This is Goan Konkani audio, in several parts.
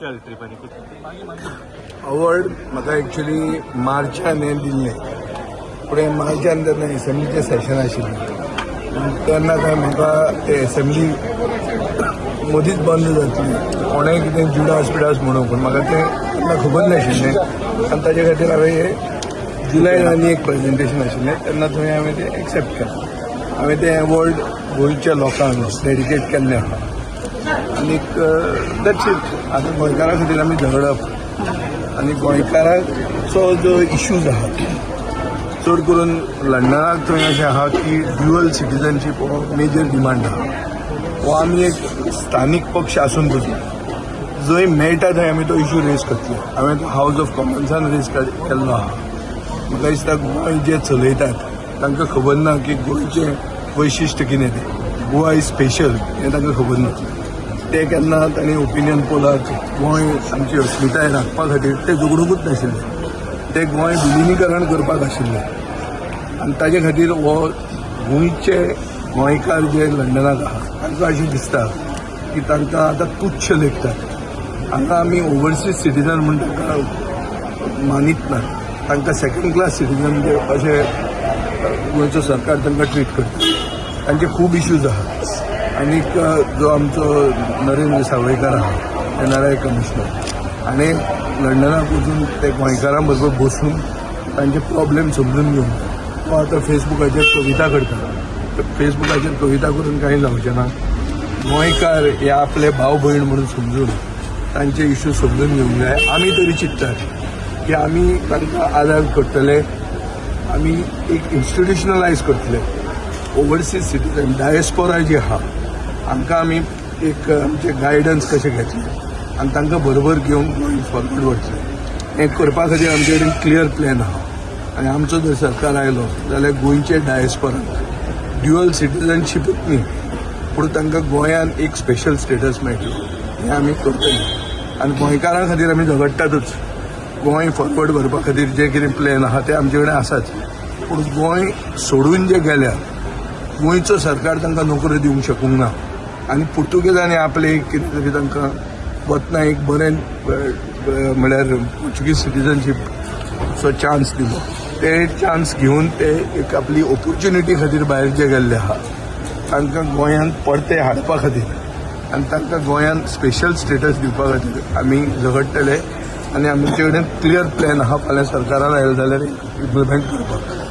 वर्च्युअल ट्रीप आनी कितें? अवॉर्ड म्हाका एक्चुली मार्चान हें दिल्लें, पूण हें मार्चान तेन्ना एसेंब्लीचें सेशन आशिल्लें. तेन्ना काय म्हाका ते एसेंब्ली मदींच बंद जातली, कोणेंय कितें जुडास बिडास म्हणूं, पूण म्हाका तें तेन्ना खबर नाशिल्लें. आनी ताजे खातीर हांवें हें जुलयान आनी एक प्रेजेंटेशन आशिल्लें, तेन्ना थंय हांवें तें एक्सेप्ट केलें. हांवें तें एवॉर्ड गोंयच्या लोकांक डेडिकेट केल्लें आहा आनीक that's it. आतां गोंयकारां खातीर आमी झगडप आनी गोंयकारांचो जो इश्यूज आहा, चड करून लंडनाक थंय अशें आहा की ड्युअल सिटीजनशीप हो मेजर डिमांड आहा. हो आमी एक स्थानीक पक्ष आसून पसून जंय मेळटा थंय आमी तो इशू रेज करतले. हांवें तो हावज ऑफ कॉमन्सान रेज केल्लो आहा. म्हाका दिसता गोंय जे चलयतात तांकां खबर ना की गोंयचें वैशिश्ट कितें तें. गोवा is special हें तांकां खबर ना. ते केन्ना तांणी ओपिनियन पोलाक गोंय आमची अस्मिताय राखपा खातीर ते झगडुंकूच नाशिल्ले. ते गोंय विलिनीकरण करपाक आशिल्ले आनी ताजे खातीर हो गोंयचे गोंयकार जे लंडनाक आहा तांकां अशें दिसता की तांकां आतां तुच्छ लेखतात. हांगा आमी ओवरसीज सिटीजन म्हूण तांकां मानीत ना. तांकां सेकंड क्लास सिटीजन अशें गोंयचो सरकार तांकां ट्रीट करता. तांचे खूब इश्यूज आहात. आनीक जो आमचो नरेंद्र सावयकार आहा, एनआरआय कमिशनर, आनी लंडनाक वचून ते गोंयकारां बरोबर बसून तांचे प्रॉब्लेम समजून घेवन तो आतां फेसबुकाचेर कविता करता. फेसबुकाचेर कविता करून कांय जावचें ना. गोंयकार हे आपले भाव भयण म्हणून समजून तांचे इश्यू समजून घेवंक जाय. आमी तरी चिंततात की आमी तांकां आदार करतले, आमी एक इन्स्टिट्युशनलायज करतले. ओवरसीज सिटीजन डायस्पोरा जी आहा हांकां आमी एक आमचे गायडन्स कशें घेतले आनी तांकां बरोबर घेवन गोंय फॉरवर्ड व्हरतले. हें करपा खातीर आमचे कडेन क्लियर प्लॅन आहा. आनी आमचो जर सरकार आयलो जाल्यार गोंयचे डायस्पोराक ड्युअल सिटीजनशिपूच न्ही, पूण तांकां गोंयान एक स्पेशल स्टेटस मेळटलो, हें आमी करतले. आनी गोंयकारां खातीर आमी झगडटातूच. गोंय फॉरवर्ड व्हरपा खातीर जे कितें प्लॅन आहा ते आमचे कडेन आसाच. पूण गोंय सोडून जे गेल्या, गोंयचो सरकार तांकां नोकऱ्यो दिवंक शकूंक ना आनी पुर्तुगेजांनी आपले एक कितें तरी तांकां वतना एक बरें, म्हळ्यार पोर्चुगीज सिटीजनशीपचो चान्स दिलो. ते चान्स घेवन ते एक आपली ऑपॉर्च्युनिटी खातीर भायर जे गेल्ले आहा तांकां गोंयांत परते हाडपा खातीर आनी तांकां गोंयांत स्पेशल स्टेटस दिवपा खातीर आमी झगडटले. आनी आमचे कडेन क्लियर प्लॅन आहा, फाल्यां सरकारान आयलें जाल्यार इम्प्लिमेंट करपाक.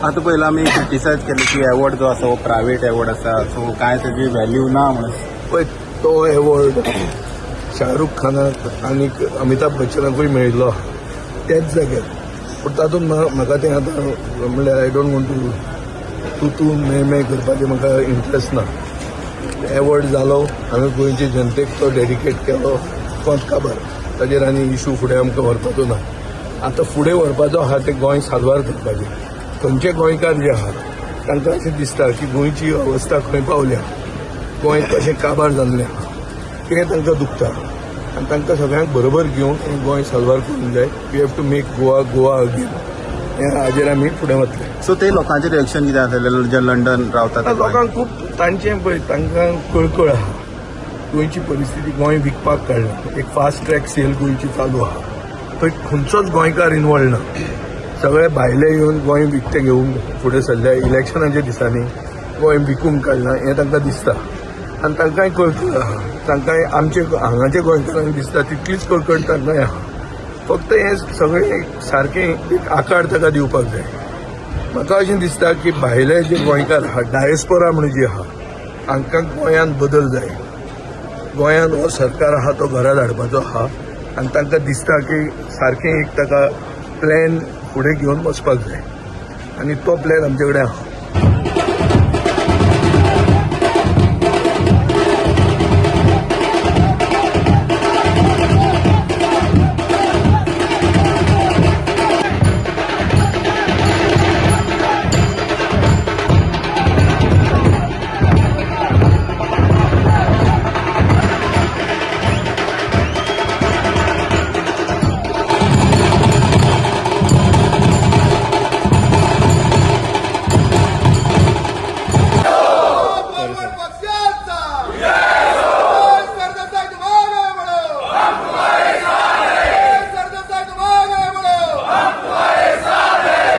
आतां पयलीं आमी क्रिटिसायज केलें की एवॉर्ड जो आसा हो प्रायवेट एवॉर्ड आसा, सो कांय तेजी व्हॅल्यू ना म्हणून. पळय, तो एवॉर्ड शाहरुख खानाक आनीक अमिताभ बच्चनाकूय मेळिल्लो आहा त्याच जाग्यार. पूण तातूंत म्हाका तें आतां म्हणल्यार I don't want to तूं तूं मैं मैं करपाचें म्हाका इंट्रस्ट ना. एवॉर्ड जालो, हांवें गोंयचे जनतेक तो डेडिकेट केलो, कोंत काबार. ताजेर आनी इशू फुडें आमकां व्हरपाचो ना. आतां फुडें व्हरपाचो आहा तें गोंय साल्वार करपाचें. खंयचे गोंयकार जे आहात तांकां अशें दिसता की गोंयची अवस्था खंय पावल्या, गोंय कशें काबार जाल्लें आहा, तें तांकां दुखता आनी तांकां सगळ्यांक बरोबर घेवन हें गोंय साल्वार करूंक जाय. We have to make Goa Goa again. हें हाजेर आमी फुडें वतले. सो ते लोकांचें रिएक्शन कितें आसलें जे लंडन रावतात ते? लोकांक खूब तांचें, पळय, तांकां कळकळ आहा गोंयची परिस्थिती. गोंय विकपाक काडला, एक फास्ट ट्रॅक सेल गोंयची चालू आहा. थंय खंयचोच गोंयकार इनवॉल्व ना. सगळे भायले येवन गोंय विकतें घेवंक फुडें सरल्या. इलेक्शनाच्या दिसांनी गोंय विकूंक काडलां हें तांकां दिसता आनी तांकांय कळकळ आहा. तांकांय आमचे हांगाचे गोंयकारांक दिसता तितलीच कळकळ तांकांय आहा. फक्त हें सगळें एक सारकें एक आकार ताका दिवपाक जाय. म्हाका अशें दिसता की भायले जे गोंयकार आहा, डायस्पोरा म्हणून जी आहा, हांकां गोंयांत बदल जाय. गोंयांत हो सरकार आहा तो घरा धाडपाचो आहा आनी तांकां दिसता की सारकें एक ताका प्लॅन फुडें घेवन वचपाक जाय आनी तो प्लॅन आमचे कडेन आहा.